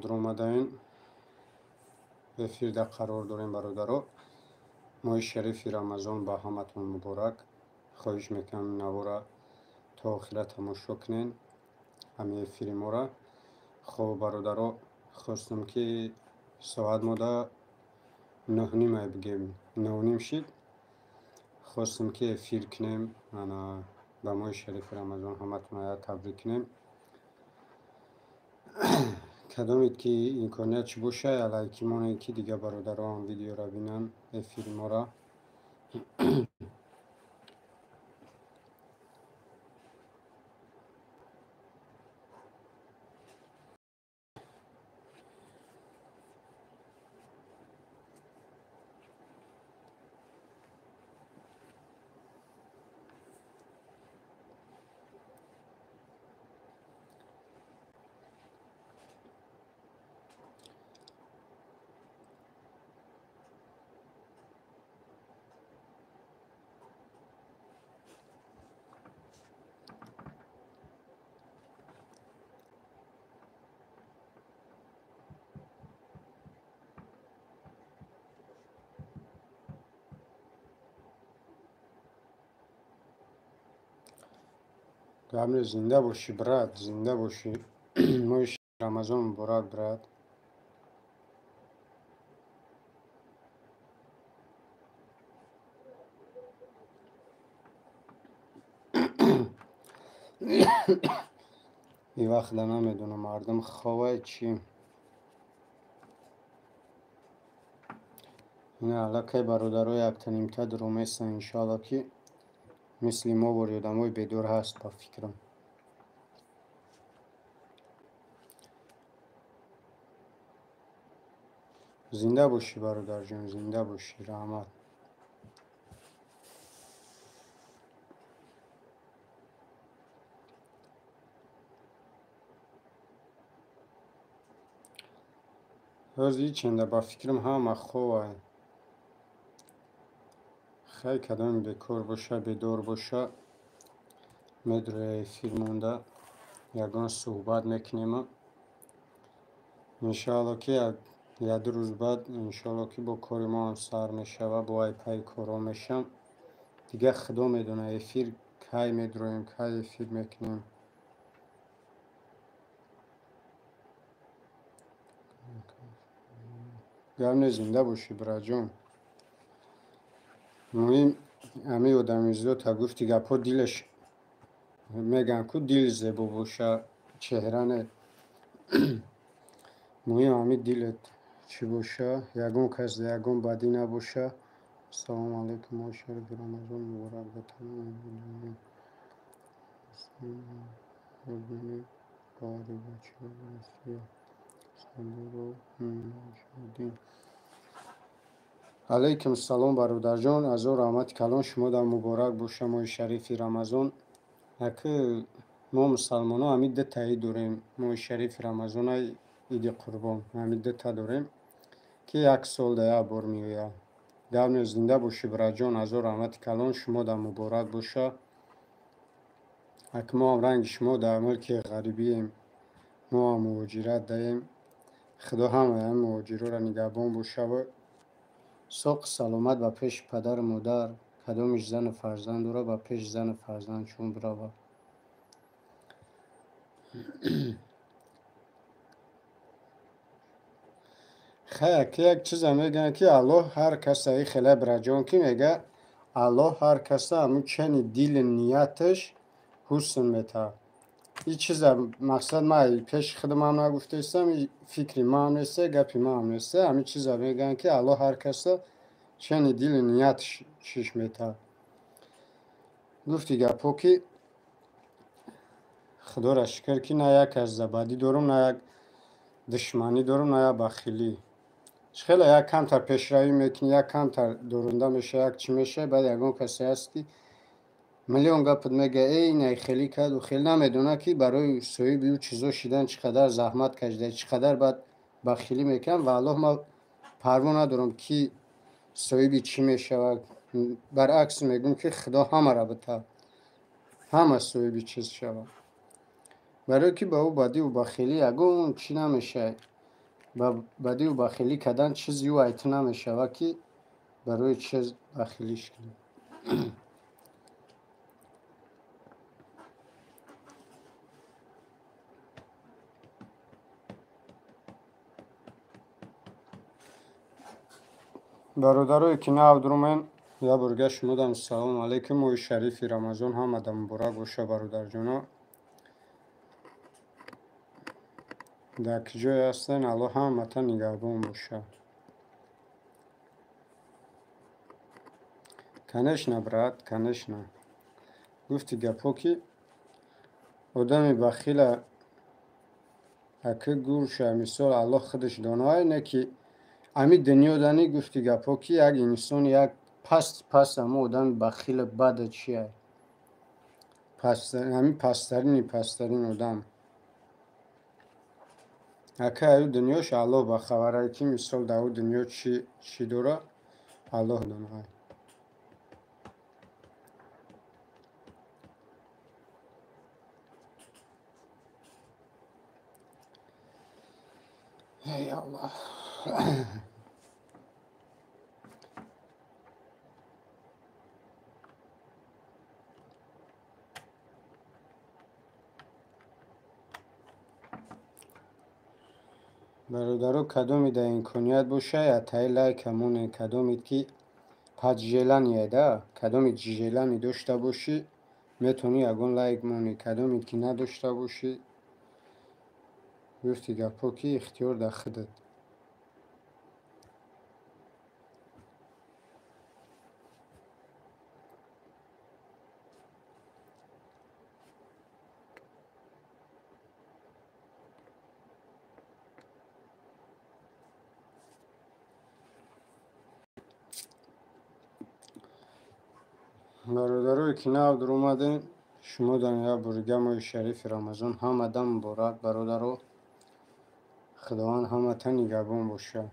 Дуромадаем, эфирда қарор дорем, бародаро. Моҳи шарифи Рамазон ба ҳаматон муборак. Хоҳиш мекунам, навора то охира тамошо кунен, ҳамин эфири мора. Хоб, бародаро, хостам, ки соат мода 9:30, бигем, 9:30 шид, хостам, ки эфир кунем. Ана ба моҳи шарифи Рамазон ҳаматон табрик кунем. Кадомед ки имконият чӣ боша, лайки монед, ки дигар бародароам видеоро бинанд, эфири мора. Гамне, зинда бошӣ, брат, зинда бошӣ. Моҳи Рамазон муборак, брат. И вақта намедонам, мардум ховай чӣ. Ина аллакай бародаро яктанимта дуромесан, иншоалло, ки мисли мо бори одамои бедор ҳаст, ба фикрам. Зинда бошӣ, бародарҷон, зинда бошӣ, раҳмат. Ҳозир иченда, ба фикрам, ҳама ховай. Хай, кадоми бекор боша, бедор боша, медроя эфир монда, ягон суҳбат мекунем. Иншоалло, ки як-ду рӯз баъд, иншоалло, ки бо кори мо ҳам сар мешава, бо ай пайи корҳо мешам. Дигар худо медонад, эфир кай медроем, кай эфир мекунем. Гап не, зинда бошӣ, братҷон. Муҳим ҳамин одамизота, гуфти гапҳо, дилаш, мегӯянд ку, дил зебо боша, чеҳра не. Муҳим ҳамин дилет чӣ боша, ягон кас ягон бадӣ набоша. Ассалому алайкум, моҳи шарифи Рамазон муборак ба тамоми баъри бачаҳои Россия. Сардоров Наҷмиддин. Алайкум салом, бародарҷон, азор раҳмати калон, шумода муборак боша моҳи шарифи Рамазон. Аки мо мусалмонҳо ҳамин дутаи дорем: моҳи шарифи Рамазона, Иди Қурбон. Ҳамин дута дорем, ки як сол да як бор меояд. Гап не, зинда бошӣ, братҷон, азор раҳмати калон, шумода муборак боша. Аки мо ҳам ранги шумо дар мулки ғарибием, мо ҳам муҳоҷират даем. Худо ҳамаи ҳамин муҳоҷирора нигаҳбон бошаву соқу саломат ба пеши падару модар, кадомиш зану фарзанд дора, ба пеши зану фарзандшон биравад. Хай, аки як чиза мегӯянд, ки Аллоҳ ҳар каса и хеле, братҷон, ки мега, Аллоҳ ҳар каса ҳамун чени дили нияташ ҳусн метаҳад. И чиза, мақсад, ман пеши худамам нагуфтаистам, и фикри маам неста, гапи маам неста. Ҳамин чиза мегӯянд, ки Аллоҳ ҳар каса чени дили нияташ чиш метаҳад. Гуфти гапҳо, ки худоро шукр, ки на як аз бадӣ дорум, на як душманӣ дорум, на як бахилӣ. Хеле як камтар пешравӣ мекунӣ, як камтар дорунда меша, як чӣ меша, баъд ягон касе ҳаст, ки миллион гапат мега: «Эй, ина хелӣ кард». Хеле намедонад, ки барои соҳиби ӯ чизо шидан чӣ қадар заҳмат кашида, чӣ қадар баъд бахилӣ мекунад. Ва Аллоҳ, ман парво надорам, ки соҳиби чӣ мешавад. Баръакс, мегӯм, ки Худо ҳамаро битавад, ҳама соҳиби чиз шавад, барое ки ба ӯ бадиву бахилӣ ягон чӣ намешавад. Ба бадию бахилӣ кардан чизи ӯ айта намешавад, ки барои чиз бахилиш кунӣ. Бародарое ки нав дурумен, як борга шумодам салому алайкум. Моҳи шарифи Рамазон ҳамада муборак боша, бародарҷоно. Дар ки ҷое ҳастен, Аллоҳ ҳамата нигаҳбон боша. Конечно, брат, конечно. Гуфти гапҳо, ки одами бахила аки гурша, мисол, Аллоҳ худаш доноай, не ки ами дунё дани. Гуфти гапҳо, ки як инсон як паст паст амо одами бахила бада чия, ами пасттарини пасттарин одам ака аю дунёш Аллоҳ бахабарай, ки мисол дар ӯ дунё чӣ дора, Аллоҳ доноай. Эй Аллоҳ. Бародаро, кадоме дар имконият боша, ятаи лайка монед. Кадоме ки под желание да, кадоме желание дошта бошӣ, метавонӣ ягон лайк монӣ. Кадоме ки надошта бошӣ, гуфти гапҳо, ки ихтиёр дар худат. Бародарое ки нав дуромадем, шумо дар як борига моҳи шарифи Рамазон ҳамада муборак, бародаро. Худованд ҳамата нигаҳбон боша.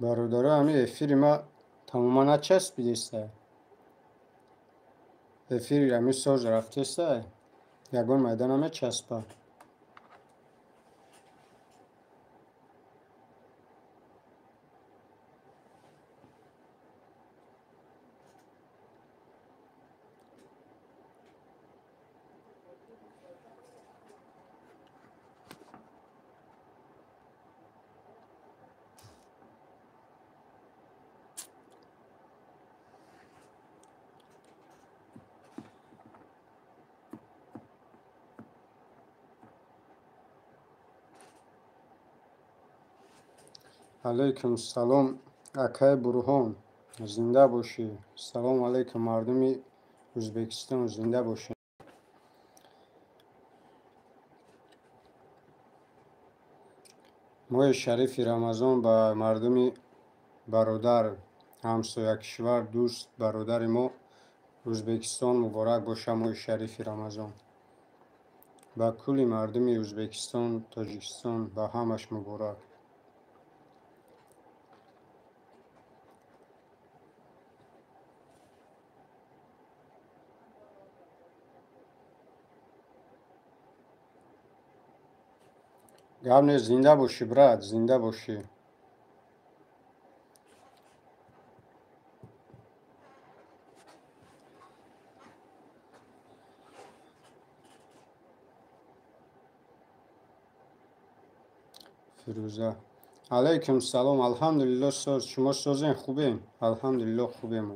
Бародаро, ҳами эфири ма тамоман начаспидеста. Эфири ҳами соз рафтеста, ягон майда намечаспа. Алайкум салом, акай Бурҳон, зинда бошӣ. Салому алайкум, мардуми Ӯзбекистон, зинда бошед. Моҳи шарифи Рамазон ба мардуми бародар, ҳамсоя кишвар, дӯст, бародари мо Ӯзбекистон муборак боша моҳи шарифи Рамазон. Ба кулли мардуми Ӯзбекистон, Тоҷикистон, ба ҳамаш муборак. Гап нест, зинда бошӣ, брат, зинда бошӣ. Фирӯза. Алайкум салом, алҳамдулилло соз, шумо созем, хубем? Алҳамдулилло, хубем.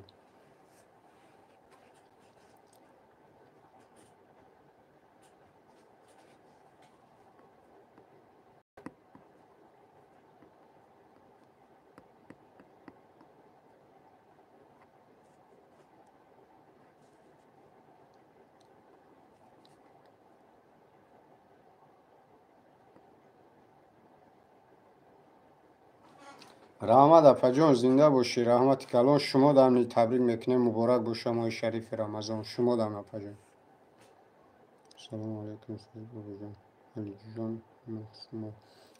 Раҳмат апаҷон, зинда бошӣ, раҳмати калон. Шумо дам табрик мекунем, муборак боша моҳи шарифи Рамазон. Шумо дам апаҷон. Салому алайкум бобоҷон. Алиҷон Махсумов.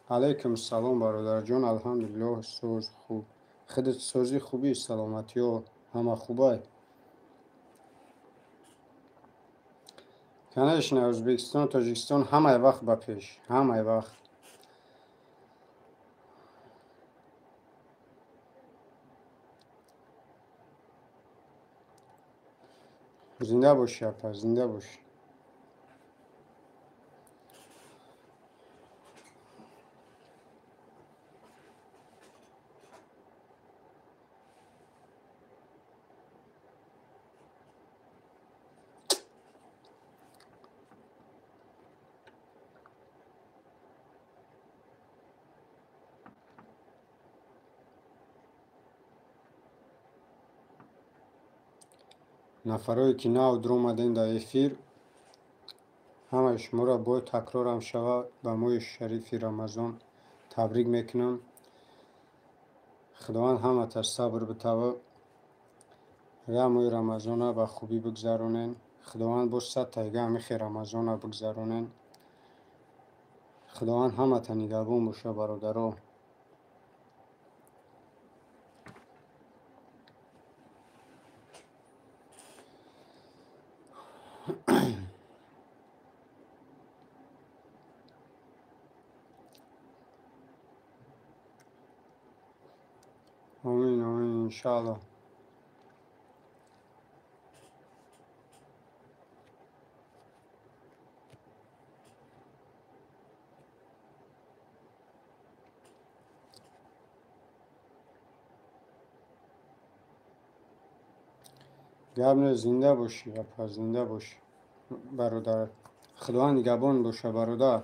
Алайкум салом бародарҷон, алҳамдулиллоҳ соз хуб. Худат созӣ хубӣ, саломатиё ҳама хубай? Конечно, Ӯзбекистон, Тоҷикистон ҳамаи вақт ба пеш, ҳамаи вақт. Зинда бошӣ апа, зинда бошӣ. Нафарое ки нав дуромадем дар эфир, ҳамаи шуморо бояд такрорам шава ба моҳи шарифи Рамазон табрик мекунам. Худованд ҳамата сабр битава, як моҳи Рамазона ба хубӣ бигзаронен. Худованд боз садтайга ҳамихе Рамазона бигзаронен. Худованд ҳамата нигаҳбон боша бародаро. Омин, омин, иншааллоҳ. Гап не, зинда бошӣ апа, зинда бошӣ бародар. Худованд нигаҳбон боша бародар.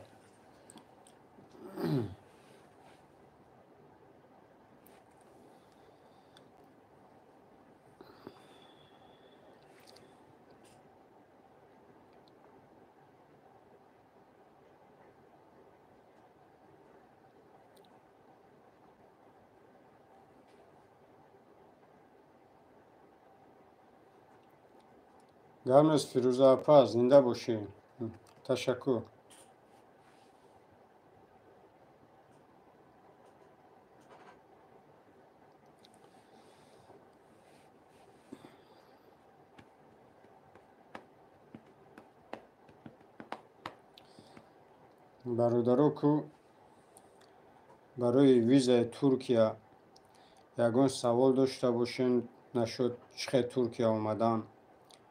Гап нест Фирӯза апа, зинда бошӣ. Ташаккур. Бародаро ку барои визаи Туркия ягон савол дошта бошен, нашуд чӣ хел Туркия омадан,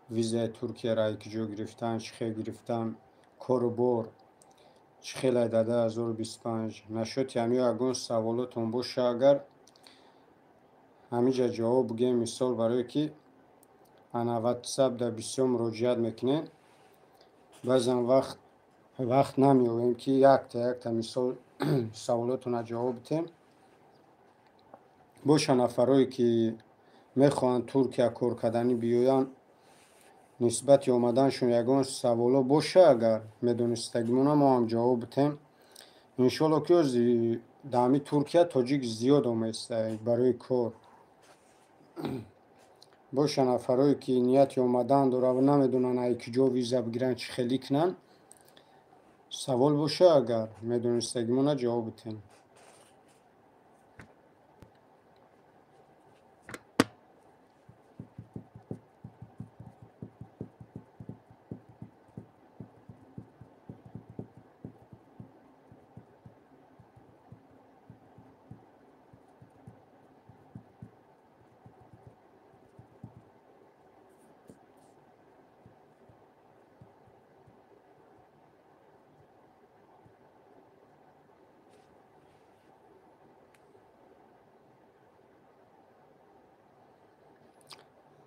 визаи Туркияро ки ҷо гирифтан, чӣ хел гирифтан, кору бор чӣ хел ай дар 2025, нашуд ҳамё ягон саволотон боша, агар ҳамиҷа ҷавоб бигем, мисол барое ки ана ватсап дар бисёр муроҷиат мекунем, баъзан вақт намеёбем ки якта якта мисол саволотонро ҷавоб бидем. Боша нафарое ки мехоҳанд Туркия кор карданӣ биёянд, нисбати омаданшон ягон саволо боша, агар медонистагимона мо ҳам ҷавоб бидем. Иншоалло ки ози дар ҳами Туркия тоҷик зиёд оместа барои кор. Боша нафарое ки нияти омадан доранд ва намедонанд ай ки ҷо виза бигиранд, чӣ хелӣ кунанд, савол боша, агар медонистагимона ҷавоб бидем.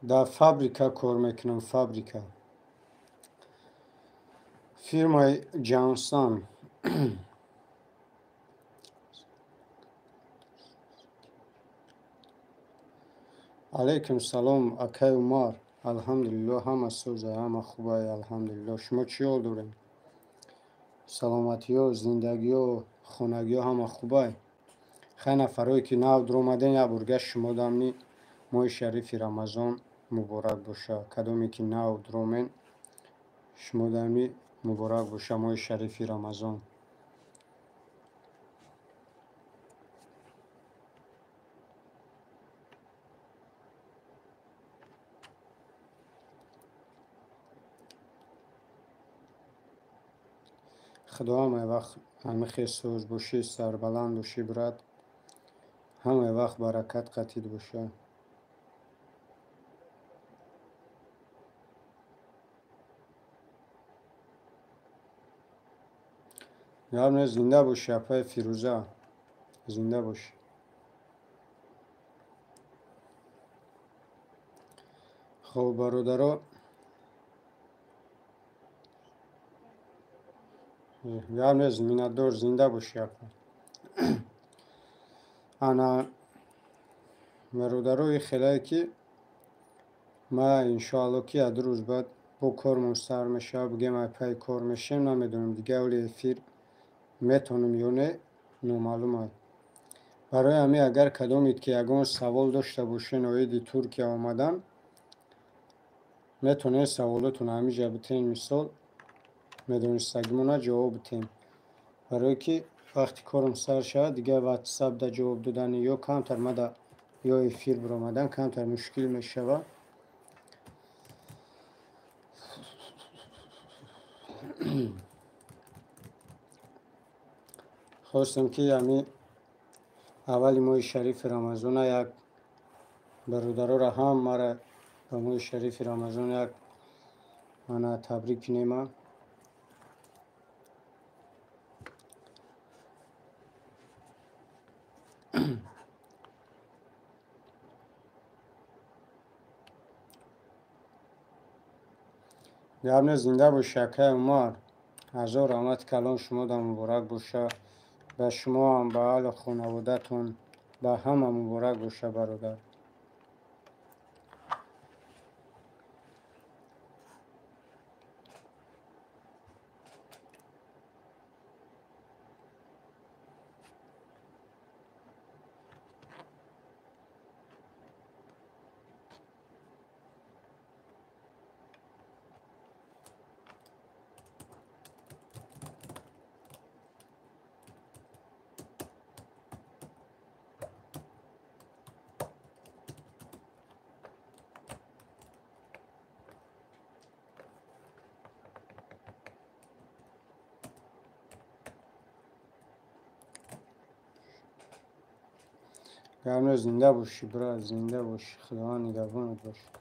Дар фабрика кор мекунам, фабрика. Фирмаи Ҷансан. Алайкум салом, акай Умар. Алҳамдулиллоҳ, ҳама соза, ҳама хубай, алҳамдулиллоҳ. Шумо чӣ ҳол доред? Саломатиё, зиндагиё, хонагиё ҳама хубай? Хай нафарое ки нав дуромаден, як борга шумо дамни моҳи шарифи Рамазон муборак боша. Кадоме ки нав дуромен, шумо дамни муборак боша моҳи шарифи Рамазон. Худо ҳамаи вақт ҳамихел соз бошӣ, сарбаланд бошӣ, брат. Ҳамаи вақт баракат қатид боша. Гап нест, зинда бошӣ, апаи Фирӯза. Зинда бошӣ. Хоб, бародаро, гап нест, миннатдор, зинда бошӣ, апа. Ана бародарои хелае ки ма иншоалло ки як ду рӯз баъд бо кормон сар мешавад, бигем ай пайи кор мешем, намедонам дигар оли эфир метавонем ё не, номаълум аст. Барои ҳамин агар кадомед ки ягон савол дошта бошен оиди Туркия омадан, метавонед саволотонро ҳамиҷа битен, мисол медонистагимона ҷавоб битем. Барое ки вақти корам сар шавад, дигар ватсап да ҷавоб додани ё камтар мада ё эфир биромадан камтар мушкил мешавад. Хостем ки ҳамин аввали моҳи шарифи Рамазона як бародароро ҳамаро ба моҳи шарифи Рамазон як мана табрик кунема. Гап нест, зинда бошӣ, акаи Умар. Ҳазор раҳмати калон шумо да муборак боша. Ба шумоам, ба аҳлу хонаводатон, ба ҳама муборак боша, бародар. Гап нест, зинда бошӣ, брат, зинда бошӣ. Худованд нигаҳбонат бошад.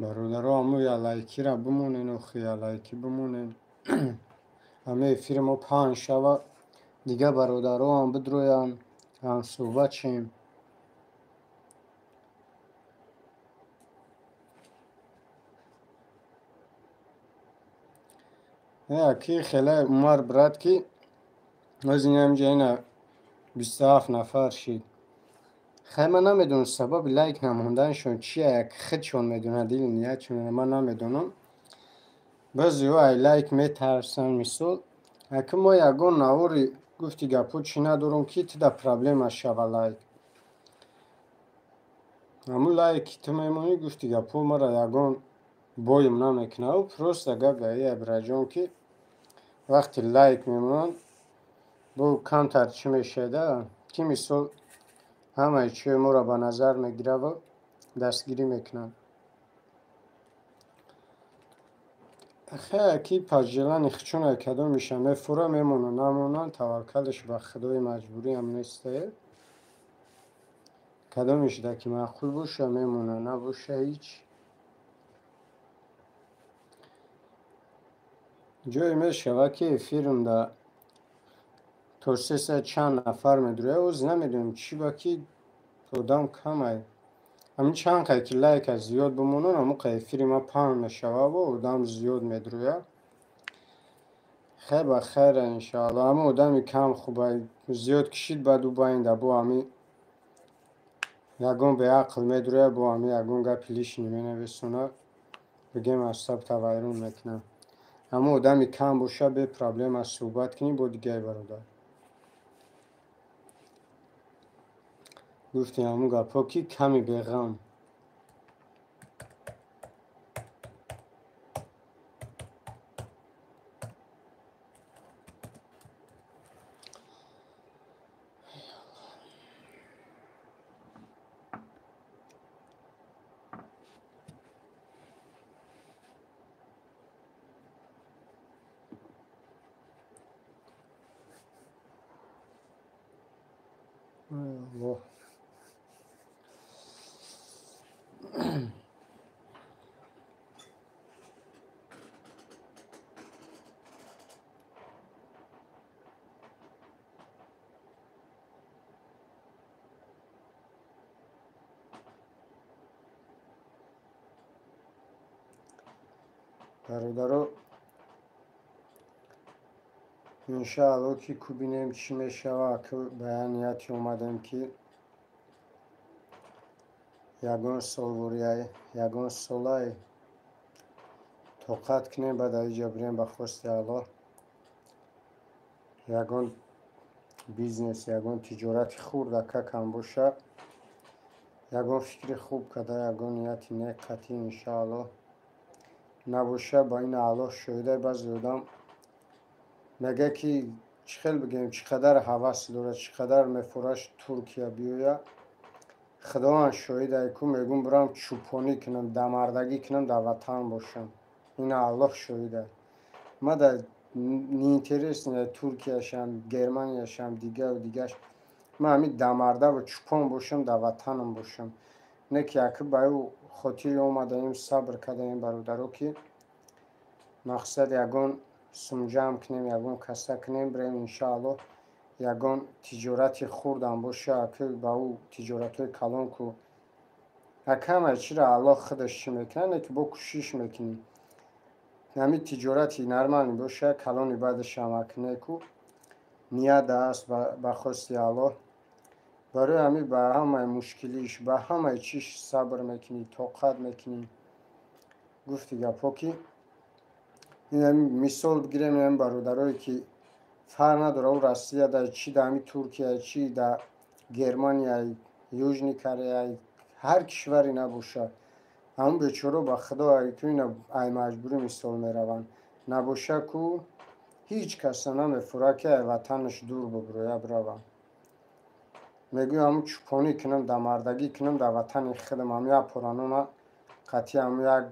Бародаро, ҳамун ялайкиро бимонен, охи ялайкӣ бимонен. Ҳамаи эфири мо паҳн шава, дигар бародароам бидроянд, ҳамсӯҳбат шем. Ки хеле Умар брат ки оз ин ҳамҷа ина 27 нафар шид. Хай, ман намедонам сабаби лайк намонданашон чия, як худшон медонад, дили ниятшон, ман намедонам. Баъзеҳо ай лайк метарсанд, мисол. Аки мо ягон навори гуфти гапҳо чӣ надорам, ки тида проблема шава лайк. Ҳамун лайки ту мемонӣ, гуфти гапҳо мара ягон боем намекунад. Просто гап дар ия, бираҷон, ки вақте лайк мемонанд, бо камтар чӣ мешавад, ки мисол ҳамаи чиҳои моро ба назар мегираву дастгирӣ мекунанд. Хай, ки пажелани хичона кадомиша мефура, мемонанд, намонанд, таваккалш ба худои, маҷбуриам нестае. Кадомишда ки маъқул боша, мемона, набоша, ҳеҷ. Ҷое мешавад, ки эфирмда то 300 чанд нафар медурӯяд. Оз намедонем чӣ ба ки одам камай. Ҳамин чанд қай ки лайка зиёд бимонанд, ҳамон қай эфири ман паҳн мешавад, одам зиёд медурӯяд. Хай, ба хайра, иншоалло. Ҳамон одами кам хубай, зиёд кишид, баъд ӯ байнда бо ҳамин ягон беақл медурӯяд, бо ҳамин ягон гапи лишний менависонад, бигем асабта вайрон мекунад. Ҳамон одами кам боша, бе проблема суҳбат кунӣ бо дигари бародар. Гуфти ҳамун гапҳо, ки ками беғам. Аллоҳ. Бародаро, иншаалло, ки кубинем чӣ мешава. Ба як нияте омадем, ки ягон солворияй, ягон солай тоқат кунем, баъд аз иҷа бирем, ба хости Аллоҳ, ягон бизнес, ягон тиҷорати хурдакакам боша, ягон фикри хуб карда, ягон нияти нек қатъӣ, иншааллоҳ. Набоша, ба ин Аллоҳ шоҳида. Баъзе одам мегӯяд, ки чӣ хел бигӯем, чӣ қадар ҳавас дорад, чӣ қадар мефораш Туркия биёяд. Худованд шоҳид ай ку, мегӯм, бирам чӯпонӣ кунам, дамардагӣ кунам, дар ватан бошам. Ина Аллоҳ шоҳид ай. Ма дар неинтересно Туркияшам, Германияшам, дигару дигаш. Ман ҳамин дамардаву чӯпон бошам, дар ватанам бошам. Не ки аки ба ӯ хотири омадаем, сабр кардаем, бародаро, ки мақсад ягон сум ҷамъ кунем, ягон каса кунем, бирем, иншааллоҳ, ягон тиҷорати хурдам боша, аки ба ӯ тиҷоратҳои калон ку ак ҳамаи чиро Аллоҳ худаш чӣ мекунад, не ки бо кӯшиш мекунем. Ҳамин тиҷорати нормальный боша, калони баъдашам акне ку ният аст, ба хости Аллоҳ. Барои ҳамин ба ҳамаи мушкилиш, ба ҳамаи чиш сабр мекунӣ, тоқат мекунӣ. Гуфти гапҳо, ки мисол бигирем, ин бародарое ки фарқ надорад, ӯ Россияда, чи дар ҳамин Туркия, чи дар Германия, Южный Корея, ҳар кишваре набошад, ҳамун бечоро, ба худо, ку ина ай маҷбурӣ мисол мераванд. Набоша ку ҳеҷ каса намефурад, ки ай ватанаш дур бибирояд, биравад. Мегӯям, ҳамун чӯпонӣ кунам, дамардагӣ кунам дар ватани худам, ҳамун як поранона қатъи, ҳамун як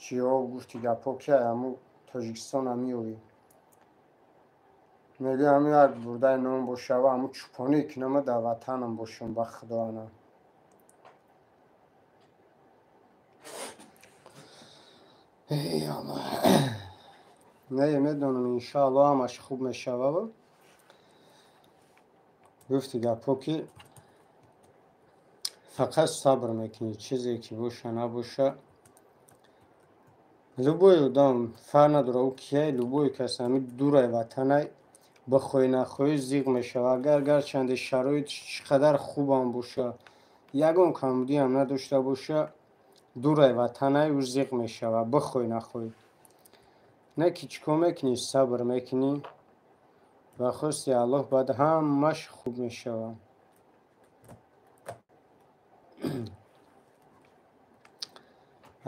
чиҳо, гуфти гапҳо, ки ай ҳамун Тоҷикистона меёвӣ. Мегӯям, ҳамун як бурдаи нон бошава, ҳамун чӯпонӣ кунама, дар ватанам бошам, ба худо ана. Эй Аллоҳ. Не, медонам, иншааллоҳ, ҳамаш хуб мешавад. Гуфти гапҳо, ки фақат сабр мекунӣ, чизе ки боша, набоша. Любой одам, фарқ надорад ӯ кияй, любой кас ҳамин дурай ватанай, Бихоҳӣ нахоҳӣ зиқ мешава. Агар гарчанде шароит чӣ қадар хубам боша, ягон камбудиам надошта боша, дурай ватанай ӯ зиқ мешава, бихоҳӣ нахоҳӣ. Не ки чӣ кор мекунӣ, сабр мекунӣ, ба хости Аллоҳ баъд ҳамаш хуб мешава.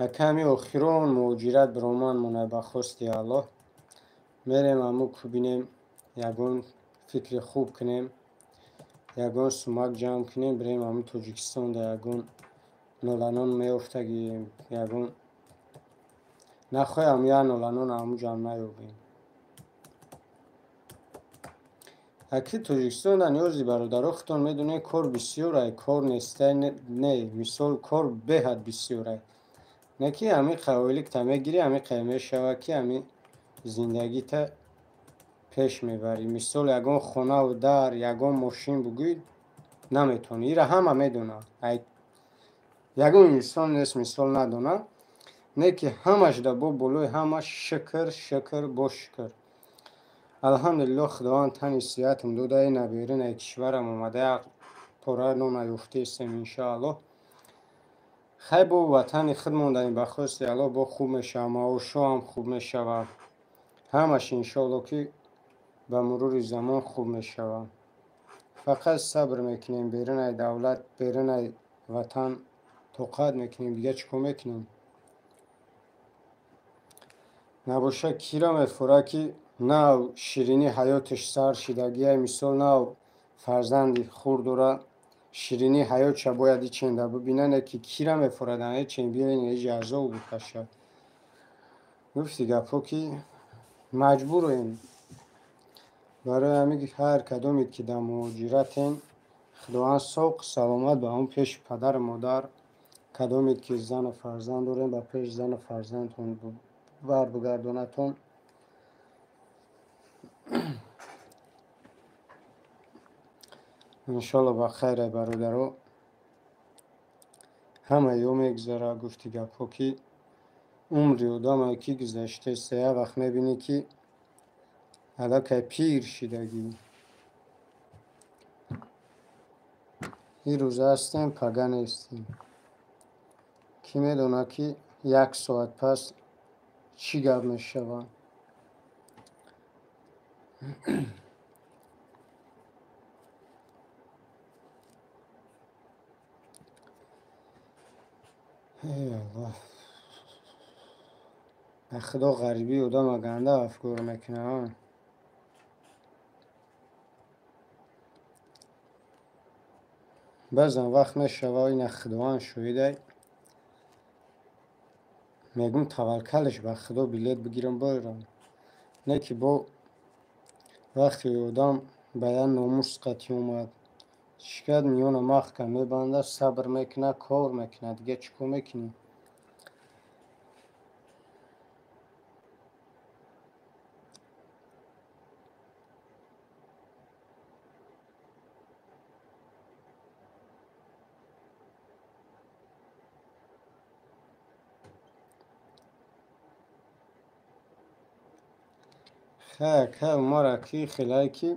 Аками охирон муҳоҷират бироман монай ба хости Аллоҳ. Мерем аму кубинем, ягон фикри хуб кунем, ягон сумак ҷамъ кунем, бирем аму Тоҷикистон да ягон ноланон меофтагӣ, ягон нахоҳам я ноланон аму ҷамъ наёбем. Аки Тоҷикистон да ниёзи бародаро худтон медонед, кор бисёрай, кор нестай, не, мисол кор беҳад бисёрай. Не ки ҳамин қавоиликта мегирӣ, ҳамин қай мешава ки ҳамин зиндагита пеш мебарӣ. Мисол ягон хонаву дар, ягон мошин бугӯй наметавонӣ. Ира ҳама медонад. Ягон инсон нест мисол надонад. Не ки ҳамаш да бо болои ҳамаш шукр, шукр, бо шукр. Алҳамдулиллоҳ, Худованд тани сиҳатам дода, ина берун ай кишварам омада, як пора нон наёфтаистем иншоаллоҳ. Хай бо ватани худ мондаем, ба хости Аллоҳ бо хуб мешава, маошҳоам хуб мешава. Ҳамаш иншоаллоҳ ки ба мурури замон хуб мешава. Фақат сабр мекунем, берун ай давлат, берун ай ватан тоқат мекунем, дига чӣ кор мекунем? Набоша кира мефора ки нав ширини ҳаёташ сар шидагиай, мисол нав фарзанди хур дора, ширини ҳаётша бояд иченда бибина, не ки кира мефорад ичен биёин иҷи азоб бикашад. Гуфти гапҳо ки маҷбурем. Барои ҳамин ҳар кадоме ки дар муҳоҷиратем, Худованд соқ саломат ба ҳамон пеши падару модар, кадоме ки зану фарзанд дорем, ба пеши зану фарзандтон барбигардонатон. Иншоаллоҳ ба хайр ай бародаро. Ҳама ё мегузара, гуфти гапҳо ки умри одамае ки гузаштаест, як вақт мебинӣ ки аллакай пир шидагӣ. Ин рӯз ҳастем, пага нестем. Кӣ медонад ки як соат пас чӣ гап мешавад? Эй Аллоҳ, ба Худо ғарибии одама ганда афгор мекунад. Баъзан вақт мешава, ина Худованд шоҳидай, мегӯм таваккалш ба Худо билет бигирам барам. Не ки бо вақте одам ба як номус қатъӣ омад, шикат миёна махка мебандад, сабр мекунад, кор мекунад, дига чӣ кор мекунӣ? Хай, ака Умар аки хелае ки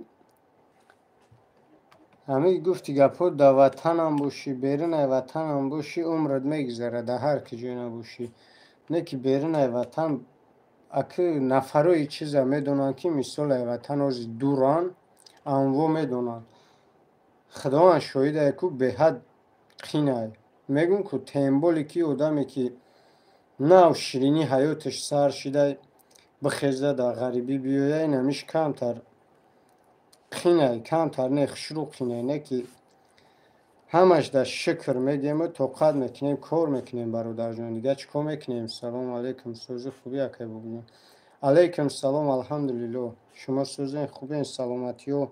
ҳамин гуфти гапҳо дар ватанам бошӣ, берун ай ватанам бошӣ, умрат мегузарад, дар ҳар ки ҷой набошӣ. Не ки берун ай ватан аки нафарои чиза медонанд ки мисол ай ватан ҳози дуран, анво медонанд. Худованд шоҳидае ку беҳад қинай. Мегӯм ку темболе ки одаме ки нав ширини ҳаёташ сар шидай, бихеза дар ғарибӣ биёя, ин ҳамиш камтар қинай, камтар не, хушрӯ қинай, не ки ҳамаш дар шукр мегӯему тоқат мекунем, кор мекунем бародарҷон. Дига чӣ кор мекунем? Салому алайкум, сӯзи хубӣ акай бубинем. Алайкум салом, алҳамдулиллоҳ. Шумо сӯзен хубен, саломатиё.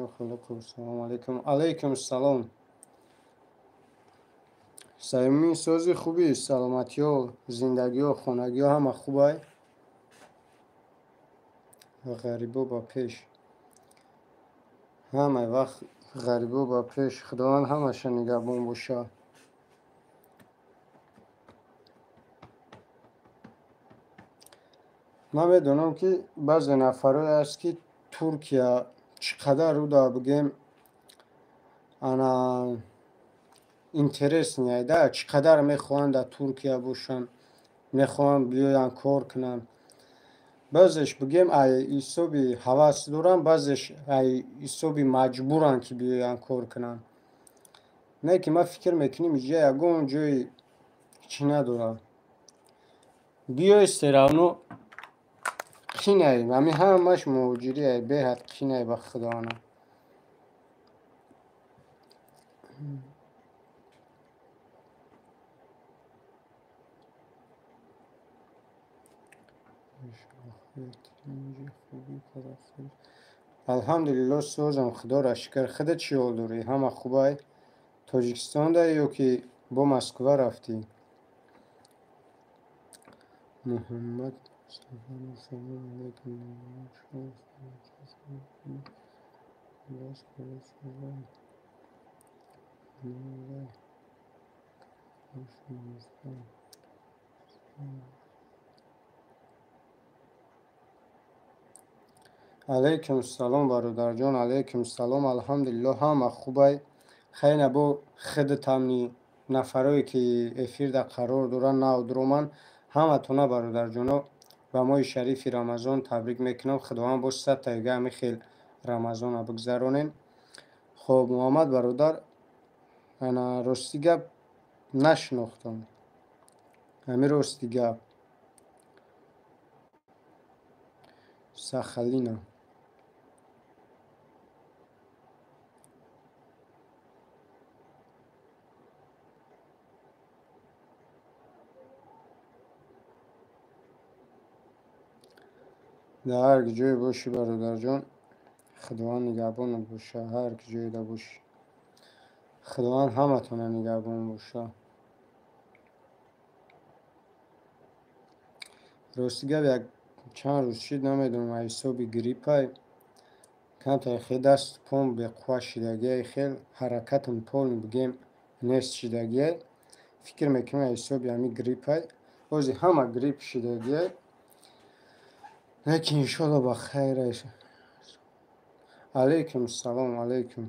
Ё хулоқу, салому алайкум. Алайкум салом. Саюмин сӯзи хубӣ, саломатиё, зиндагиё, хонагиё ҳама хубай. Ғарибо ба пеш. Ҳамаи вақт ғарибо ба пеш. Худованд ҳамаша нигаҳбон боша. Ман медонам ки баъзе нафарое ҳаст ки Туркия чӣ қадар руда бигем ана интересный айда, чӣ қадар мехоҳанд дар Туркия бошанд, мехоҳанд биёянд кор кунанд. Баъзеш бигем ай ҳисоби ҳавас доранд, баъзеш ай ҳисоби маҷбуранд ки биёянд кор кунанд. Не ки ман фикр мекунем иҷа ягон ҷои чӣ надорад. Биёй всё равно қинай, ҳамин ҳамаш муҳоҷирӣ ай, беҳад қинай ба худоана. Алҳамдулилло созам, худоро шукр. Худат чӣ ҳол дорӣ? Ҳама хубай? Тоҷикистонда ё ки бо Москва рафтӣ? Муҳаммад Сафаров, салом алейкум. Алейкум салом бародарҷон, алейкум салом. Алҳамдулилло ҳама хубай. Хайна бо худатамни нафарое ки эфирда қарор доранд нав дуроманд, ҳаматона бародарҷоно ба моҳи шарифи Рамазон табрик мекунам. Худованд боз садтаига ҳамин хел Рамазона бигзаронем. Хоб Муҳаммад бародар, ана рости гап нашинохтам. Ҳамин рости гап. Сахалина. Дар ҳар ҷое бошӣ бародарҷон, Худованд нигаҳбонат боша. Ҳар ҷоеда бошӣ, Худованд ҳаматона нигаҳбон боша. Рости гап як чанд рӯз шид, намедонам аз ҳисоби гриппай камтар хел дасту пом беқувва шидагиай, хел ҳаракатам полный бигем нест шидагиай. Фикр мекунам аз ҳисоби ҳамин гриппай. Ҳозир ҳама грипп шидагиай. Лекин иншоалло ба хайр. Алейкум салом, алейкум.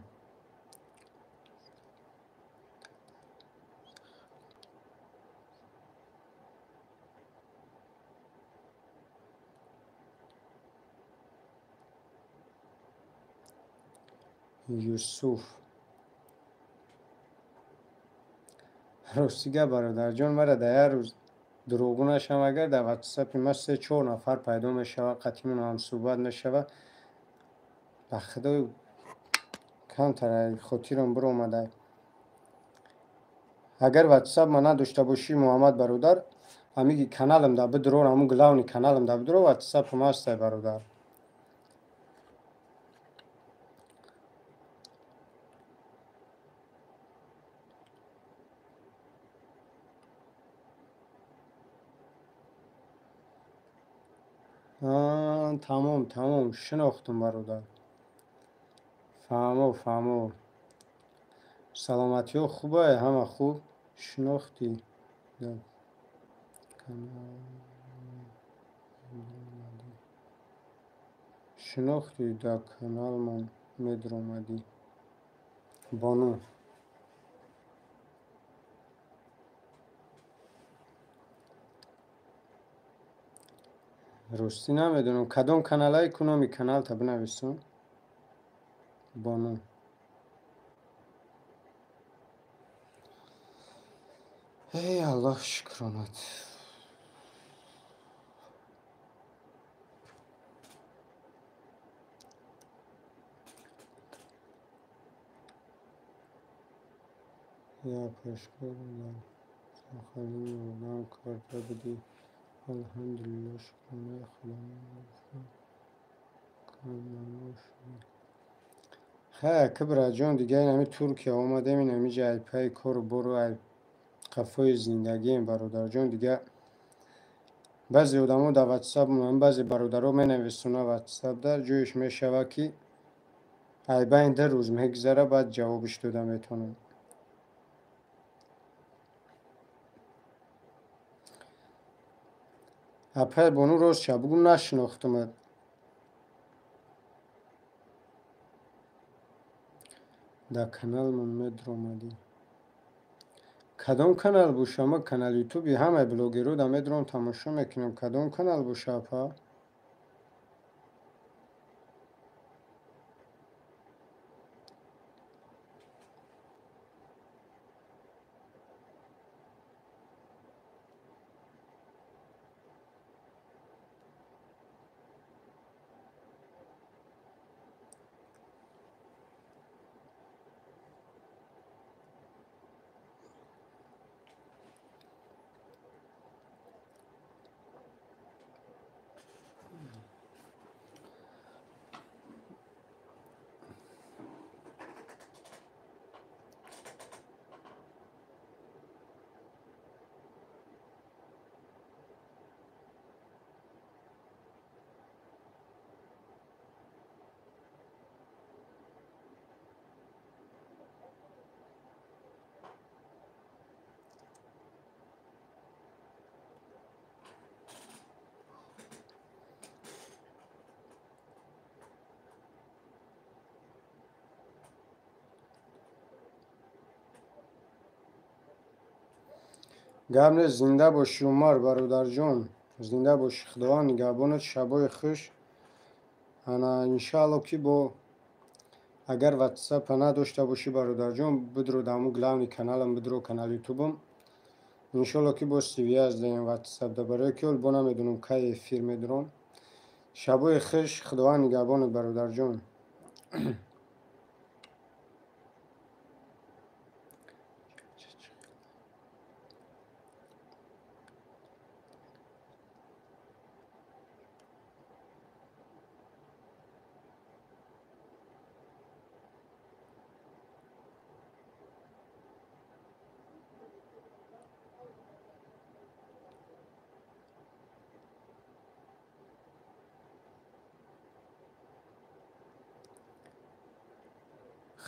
Юсуф. Рости гап бародарҷон, мара дар як рӯз дурӯғгӯ нашавам, агар дар ватсапи ман 3-4 нафар пайдо мешавад, қатъимон ҳамсӯҳбат мешавад, ба худо камтар хотирам биромада. Агар ватсап ма надошта бошӣ Муҳаммад бародар, ҳамин каналам да бидурор, ҳамун главный каналам да бидурор, ватсапам ҳастай бародар. Тамом, тамом, шинохтум бародар. Фаҳмо, фаҳмо. Саломатиҳо хубай, ҳама хуб. Шинохтӣ? Шинохтӣ дар каналмон медуромадӣ? Бону. Ростӣ намедонам кадом каналай, ку номи каналта бинависам. Бону. Эй Аллоҳ шукронат. Я пашкор дар Сахалин ёрдам карда будӣ. Алҳамдулилло шукронаи Худованд камнамо шудӣ. Хай кибраҷон, дига инами Туркия омадем, инами ҷа айпаи кору бору ай қафои зиндагием бародарҷон. Дига баъзе одамо дар ватсап, баъзе бародаро менависона ватсапда, ҷоеш мешавад ки ай байни 2 рӯз мегузара, баъд ҷавобиш дода метавонам. Апай Бону, рост ша бугум, нашинохтумат. Дар каналмон медромадӣ. Кадом канал боша? Ма канал ютуби ҳамаи блогерро да медром, тамошо мекунам. Кадом канал боша, апа? Гап нест, зинда бошӣ, Умар бародарҷон, зинда бошӣ, Худованд нигаҳбонат, шабои хуш. Ана иншаалло ки бо агар ватсапа надошта бошӣ, бародарҷон, бидро даму главный каналам, бидро канал ютубам. Иншоалло ки бо связь даем ватсап да, барои ки ҳол бо намедонам кай эфир медурам. Шабои хуш, Худованд нигаҳбонат, бародарҷон.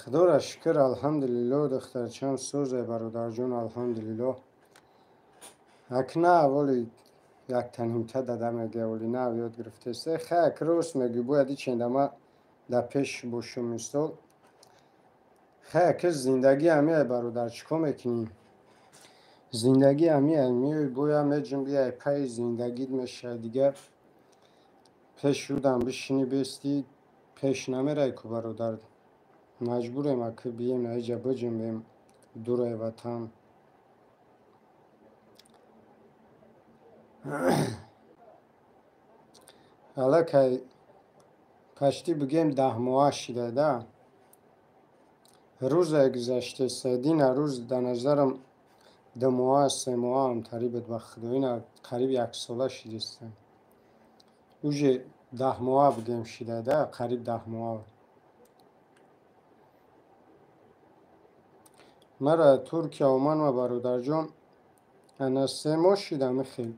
Худоро шукр, алҳамдулилло, духтарчам сӯзе, бародарҷон, алҳамдулилло. Акна аввали як танимта дада мега, оли нав ёд гирифтест. Хай, ак рост мегӯй, бояд ичендама дар пеш бошум мисол. Хай, аки зиндагӣ ҳамияй, бародар, чӣ кор мекунӣ? Зиндагӣ ҳамияй, меои боя меҷунби, ай пайи зиндагит мешавад, дигар пеш рудам бишинӣ бестӣ, пеш намерай ку, бародар. Маҷбурем аки бием аиҷа биҷунбем дурай ватан. Аллакай почти бигем 10 моҳа шида да. Рӯзае гузаштеста, дина рӯз дар назарам 2 моҳа, 3 моҳа ҳамтарӣ буд, ба худо, ина қариб яксола шидеста. Уже 10 моҳа бигем шида да, қариб 10 моҳа. Мара Туркия омадма, бародарҷон, ана 3 моҳ шида михел.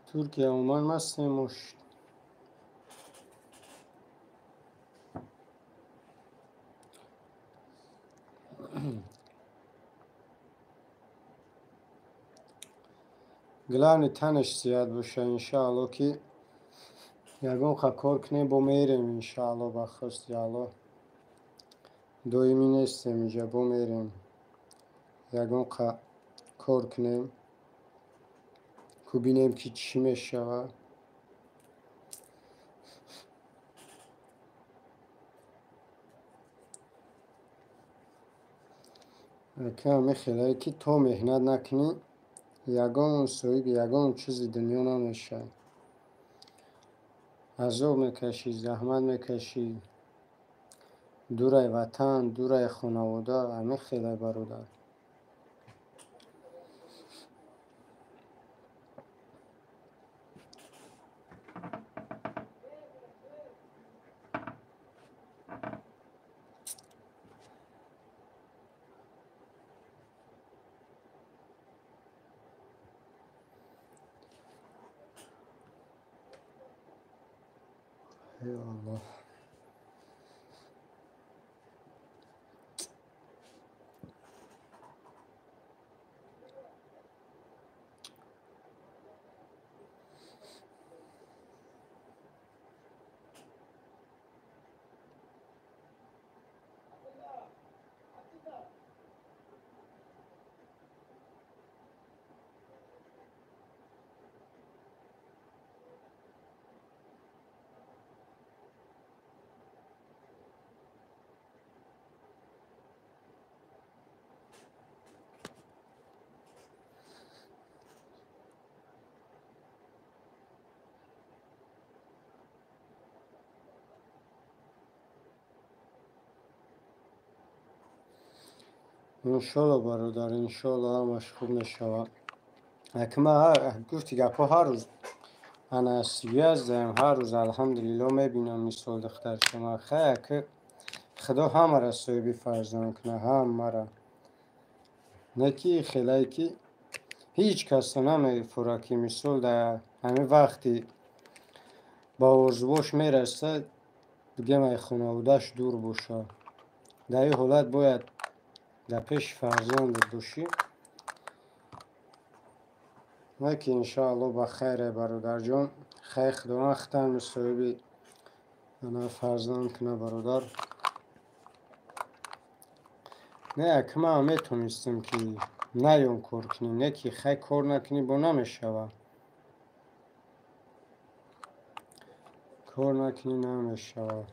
Туркия омадма 3 моҳ шуд. Главный танаш зиёд боша, иншаалло ки ягон ха кор кунем, бо мерем, иншаалло, ба хости Аллоҳ. Доимӣ нестем инҷа, бо мерем. Ягон қа кор кунем, ку бинем ки чӣ мешавад. Ака мехелае ки то меҳнат накунӣ, ягон соҳиби ягон чизи дунё намешавӣ. Азоб мекашӣ, заҳмат мекашӣ, дурай ватан, дурай хонавода, ҳамин хелай, бародар. Эй Аллоҳ. Иншолло, бародар, иншолло, ҳамаш хуб мешавад. Аки ма гуфти гапҳо, ҳар рӯз ана связь даем, ҳар рӯз, алҳамдулилло, мебинам, мисол, духтар шума. Хай, аки Худо ҳамаро соҳиби фарзанд кунад, ҳамаро. Не ки хелае ки ҳеҷ касо намефурад, ки мисол дар ҳамин вақти ба орзуош мерасад, бигем, ай хонаводааш дур бошад. Дар ин ҳолат бояд дар пеши фарзандат бошӣ. Не ки иншоалло ба хайре, бародарҷон. Хайр, Худованд худам соҳиби ана фарзанд кунад, бародар. Не, аки ман метонистам, ки наём кор кунем, не ки хай, кор накунӣ бо намешавад. Кор накунӣ, намешавад.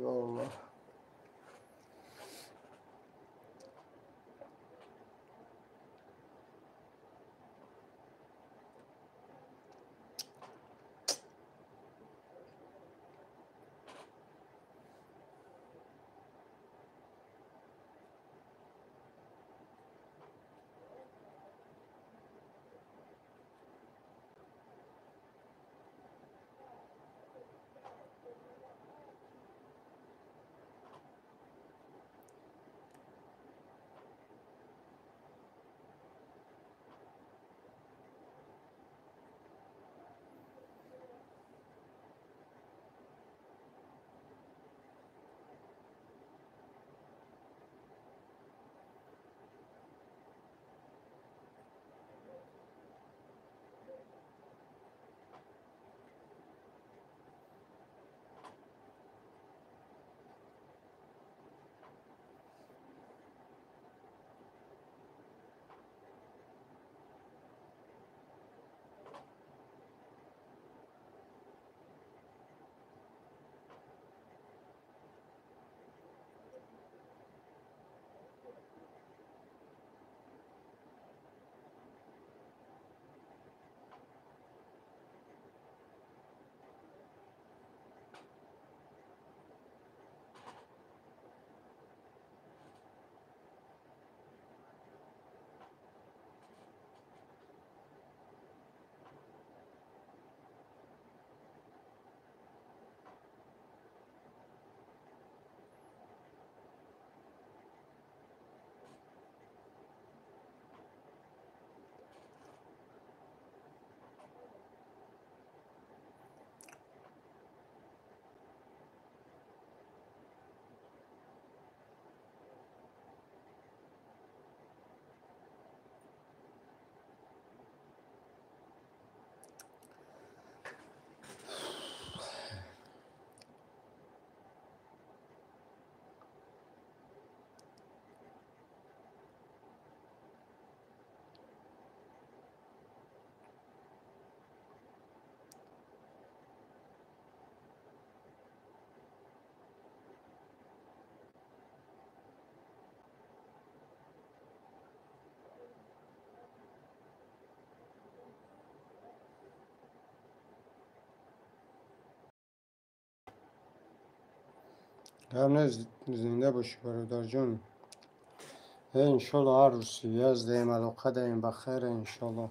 Ёаллоҳ. Гап нест, зинда бошӣ, бародарҷон. Иншолло, ҳар рӯз связь даем, алоқа даем, ба хайре, иншолло.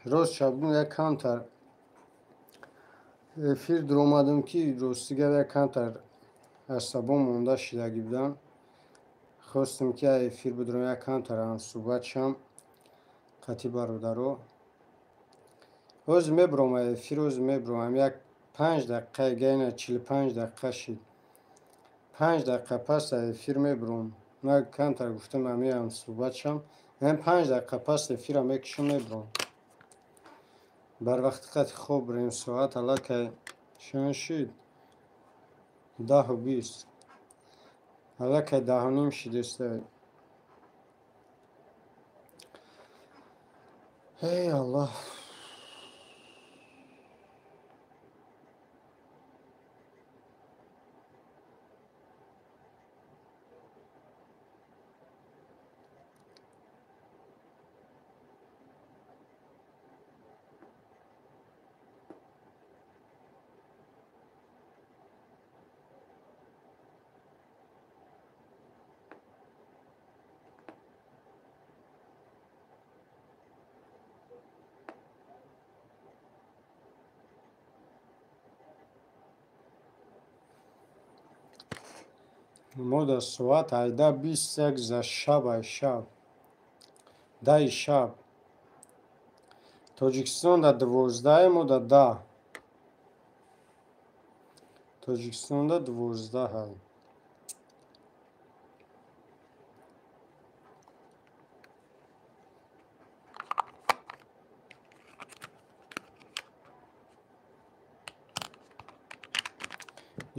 Рост шабгун, як камтар Эфир дуромадам, ки рости гап, як камтар асабом монда шидагӣ будам. Хостам, ки эфир бидурам, як камтар ҳамсӯҳбат шам қати бародаро. Ҳозир мебуром эфир, ҳозир мебуром. Як 5 дақиқа гайна, 45 дақиқа шид. 5 дақиқа пас эфир мебуром. Ман камтар гуфтам, ами ҳамсӯҳбат шам. 5 дақиқа пас эфира мекушам, мебуром. Барвақти қати хоб бирем. Соат аллакай чанд шид? 10:20. Аллакай 10:30 шидеста. Эй, Аллоҳ! Мо дар соат 18:21 за шабай шаб. Даи шаб. Тоҷикистон дар 12, мо дар 10. Тоҷикистон дар 12.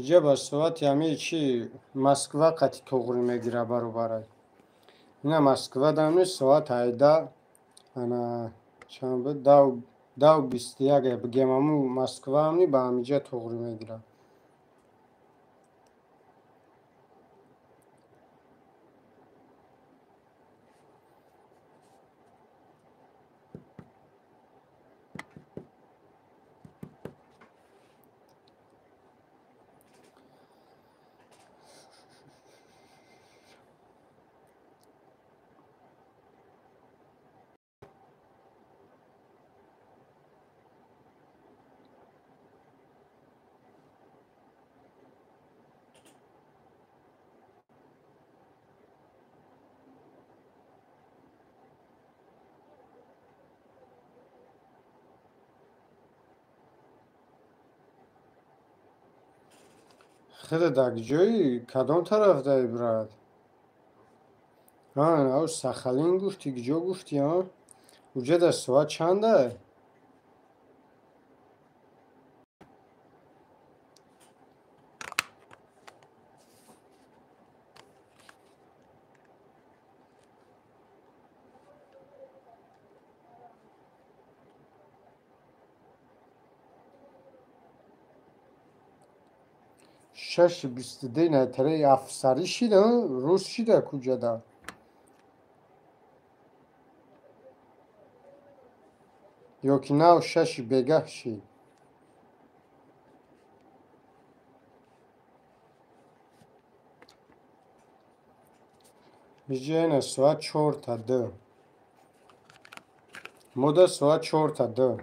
Иҷа ба соати ҳамаи чи Москва қати туғрӣ мегира, баробарай. Ина Москва дамни соат ҳайда, ана чанд буд, 10:21, бигем, ҳаму Москва ҳамни ба ҳамиҷа туғрӣ мегирад. Хеле дар ҷои кадом тараф даи, брат? Ав Сахалин гуфтӣ, куҷо гуфтӣ, а? Уҷа дар соат чандай? 6:22 натараи афсарӣ шида, рӯз шида куҷада? Ё ки нав шаши бегаҳ шид? Биҷа соат 4 та 2. Мода соат 4 та 2.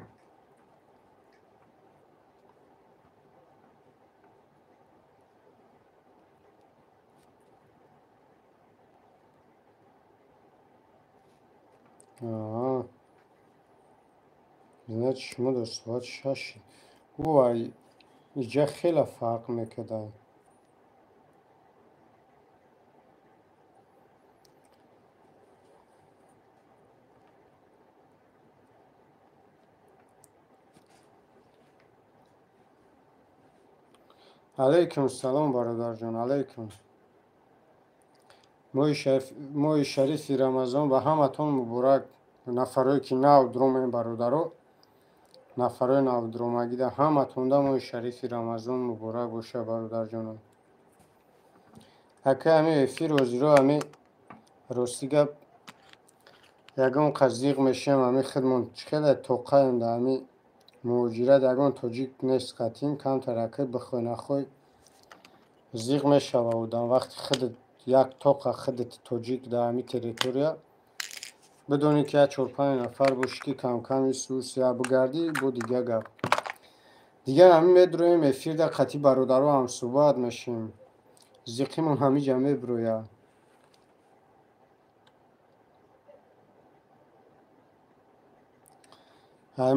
Аа. Значит, шумо дар соат шаш. Ӯ иҷа хеле фарқ мекарда. Алайкум салом, бародарҷон, алайкум. Моҳи шарифи Рамазон ба ҳаматон муборак. Нафарое ки нав дуромем, бародаро, нафарои навдуромагида, ҳаматонда моҳи шарифи Рамазон муборак боша, бародарҷонам. Ака, ҳами эфир ҳозиро, ҳами рости гап, ягон қазиқ мешавем. Ҳами худмон хеле тоқаем дар ҳами муҳоҷират, ягон тоҷик нест қатъин, камтар ака, бихоҳ нахоҳ, зиқ мешава одам, вақти худат як тоқа, худат тоҷик дар ҳами территория, бидонӣ ки як чор-панҷ нафар бошӣ, ки камкам исус я бигардӣ, бо дига гап. Дигар ҳамин медроем эфирда қатъи бародаро ҳамсӯҳбат мешем. Зиқимон ҳамиҷа меброяд.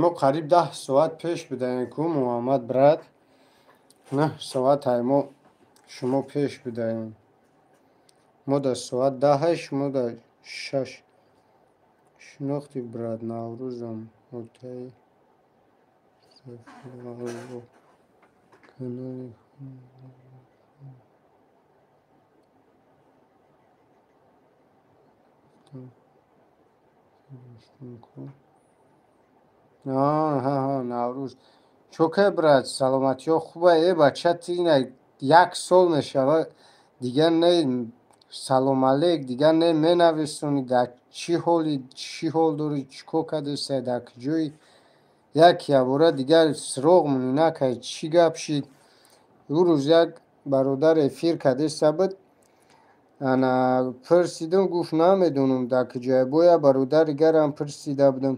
Мо қариб 10 соат пеш будаем ку, Муҳаммад брат. 9 соат мо шумо пеш будаем. Мо дар соат 10, шумо дар 6. Шинохти брат, Наврӯзам отаи канали Наврӯз. Чокай брат, саломатиҳо хуба? Э бача, ти як сол мешава, дигар не салом алейк, дигар не менависонӣ, дар чӣ ҳоли, чӣ ҳол дорӣ, чӣ кор кардеса, дар куҷои? Як ябора дигар суроғ мунӣ накай, чӣ гап шид? Ӯ рӯз як бародар эфир кардеса буд, ана пурсидум, гуфт намедонам дар куҷое. Бо як бародар дигарам пурсида будам,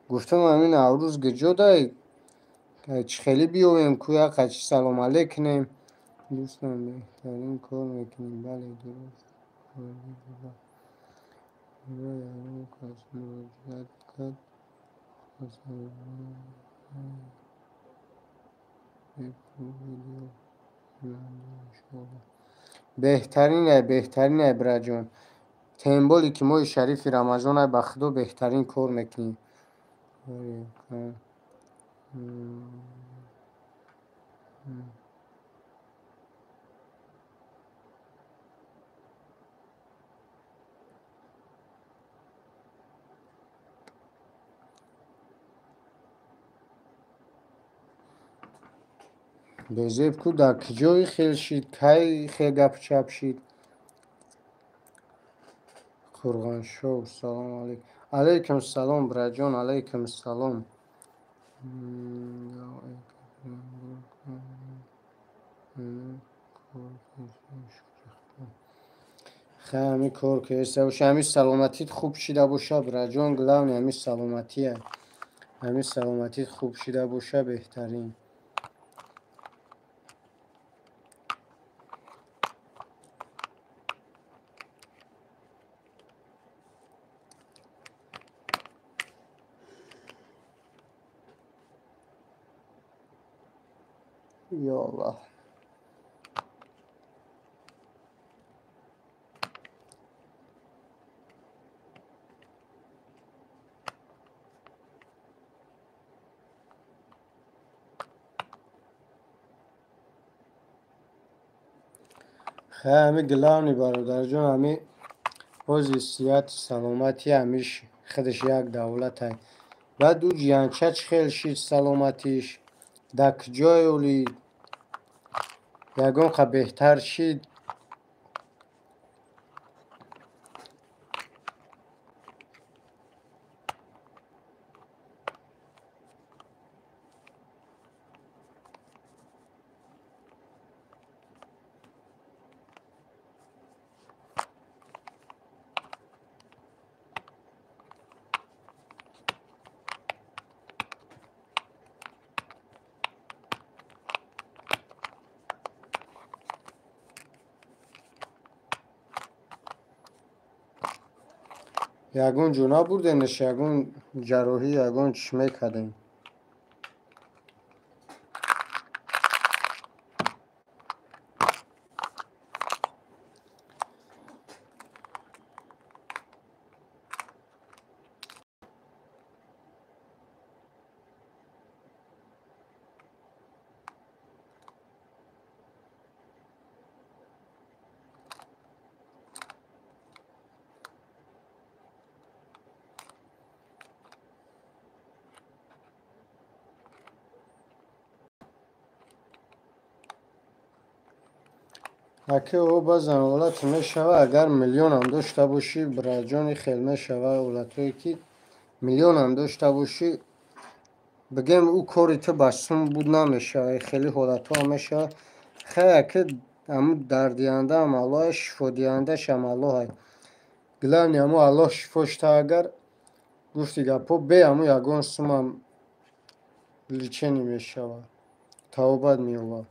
гуфтам ҳамин Наврӯз куҷо дай, чӣ хеле биёем ку, як қачи салом алейк кунем. Дӯстам, беҳтарин кор мекунем. Бале, дуруст. Ягон кас муроҷиат кард, беҳтарин, беҳтарин, браҷон. Темболе ки моҳи шарифи Рамазон ба Худо беҳтарин кор мекунӣ. Безеб ку, дар куҷои хел шид, кай хел гапу чап шид? Қурғоншоҳ, салом алейкум. Алейкум салом, браҷон, алейкум салом. Хай, ҳамин кор кеста боша, ҳамин саломатит хуб шида боша, браҷон, главное ҳамин саломатия. Ҳамин саломатит хуб шида боша, беҳтарин. Ё Аллоҳ. Хай, ҳамин главный бародарҷон, ҳамин ҳози сиҳату саломатӣ ҳамиш худаш як давлатай. Баъд ӯ ҷиянча чӣ хел шид саломатиш, дар куҷое оли, ягон қа беҳтар шид? Ягон ҷо набурденаш, ягон ҷарроҳӣ, ягон чӣ мекардем? Аки ӯ баъзан ҳолате мешава, агар миллионам дошта бошӣ, браҷони хел мешава, ҳолатое ки миллионам дошта бошӣ, бигем ӯ кори ту ба сум буд намешава, хеле ҳолатҳо мешава. Хай, аки ҳамун дардиҳандаам Аллоҳ, шифодиҳандашам Аллоҳ. Главное ҳамун Аллоҳ шифош та, агар гуфти гапҳо бе ҳамун ягон сумам лечение мешава. тавбат меёбад.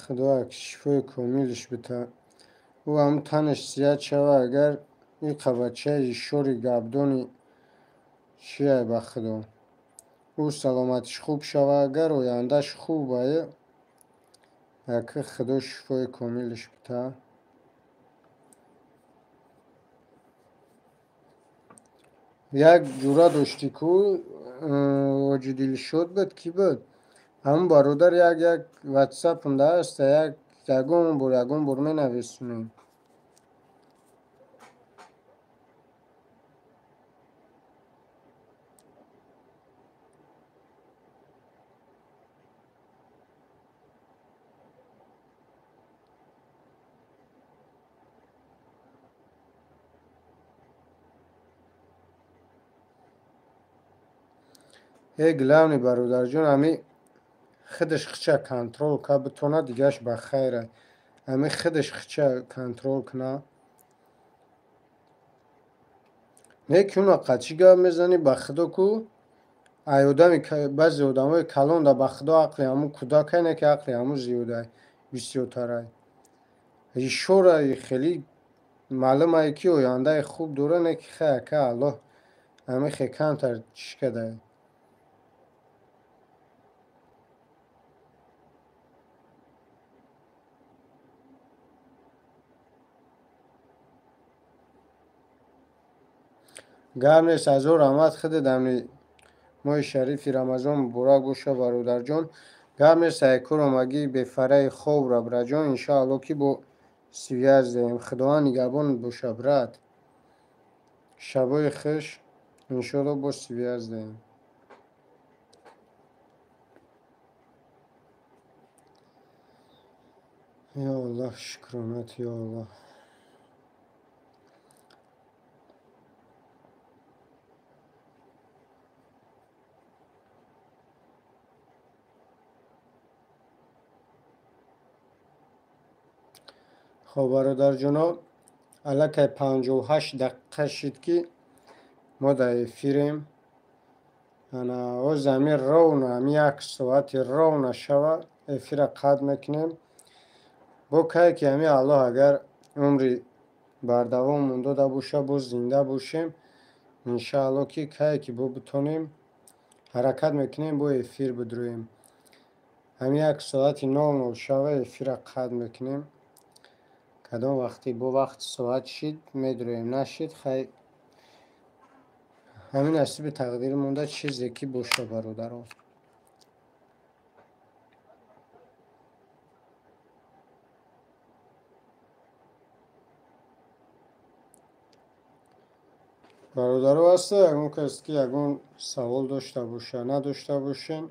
Худо шифои комилаш бита. Ӯ ҳам танаш сиҳат шава, агар ин қабачаи шори гапдони чия ба Худо. Ӯ саломатиш хуб шава, агар ояндаш хуб ае, аки Худо шифои комилаш бита. Як ҷура дошти ку оҷи Дилшод буд, кӣ буд? Ҳамун бародар як ватсапам ҳаста, як ягон бор менависонем. Э, главный, бародарҷон, ами худаш хича контроль ка битона, дигаш ба хайра. Ами худаш хича контроль куна. Не ки уна қачи гап мезанӣ, ба Худо ку ай одами баъзе одамои калон да, ба Худо, ақли ҳамун кӯдакай, не ки ақли ҳамун зиёдай, бисёртарай. Ишорай хеле маълумае ки ояндаи хуб дора, не ки хай, ака, Аллоҳ ами хе камтар чӣ кадай. Гап нест, ҳазор раҳмат худат. Ами моҳи шарифи Рамазон муборак боша, бародарҷон. Гап нест, айкор омагӣ бефараи хобра, браҷон. Иншоалло, ки бо связь даем. Худованд нигаҳбонат боша, брат. Шабои хуш, иншоалло, бо связь даем. Ё Аллоҳ, шукронат, ё Аллоҳ. Хоб, бародарҷоно, аллакай 58 дақиқа шид, ки мо дар эфирем. Ана оз ами ровно ами як соати ровно шава, эфира қатъ мекунем. Бо кае ки ами Аллоҳ агар умри бардавомон дода боша, боз зинда бошем, иншаалло, ки кае ки бо битонем, ҳаракат мекунем, бо эфир бидроем. Ами як соати 00 шава, эфира қатъ мекунем. Кадом вақте бо вақт соат шид, медроем, нашид, хай, ҳамин насиби тақдир монда, чизе ки боша, бародарон. Бародаро, ҳаста ягон кас, ки ягон савол дошта боша? Надошта бошен,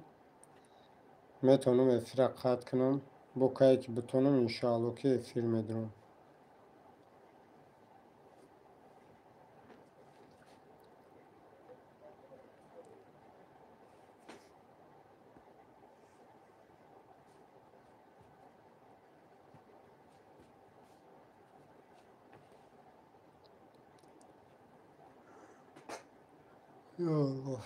метавонам эфира қатъ кунам. Бо кае ки битонам, иншоалло, ки эфир медурам. Ё Аллоҳ.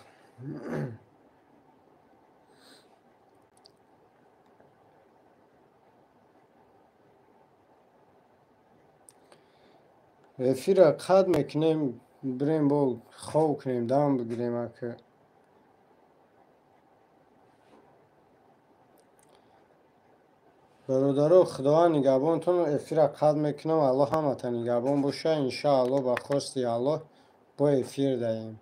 Эфира қатъ мекунем, бирем, бо хоб кунем, дам бигирем, ака. Бародаро, Худованд нигаҳбонтон. Эфира қатъ мекунам. Аллоҳ ҳамата нигаҳбон боша. Иншоалло, ба хости Аллоҳ бо эфир даем.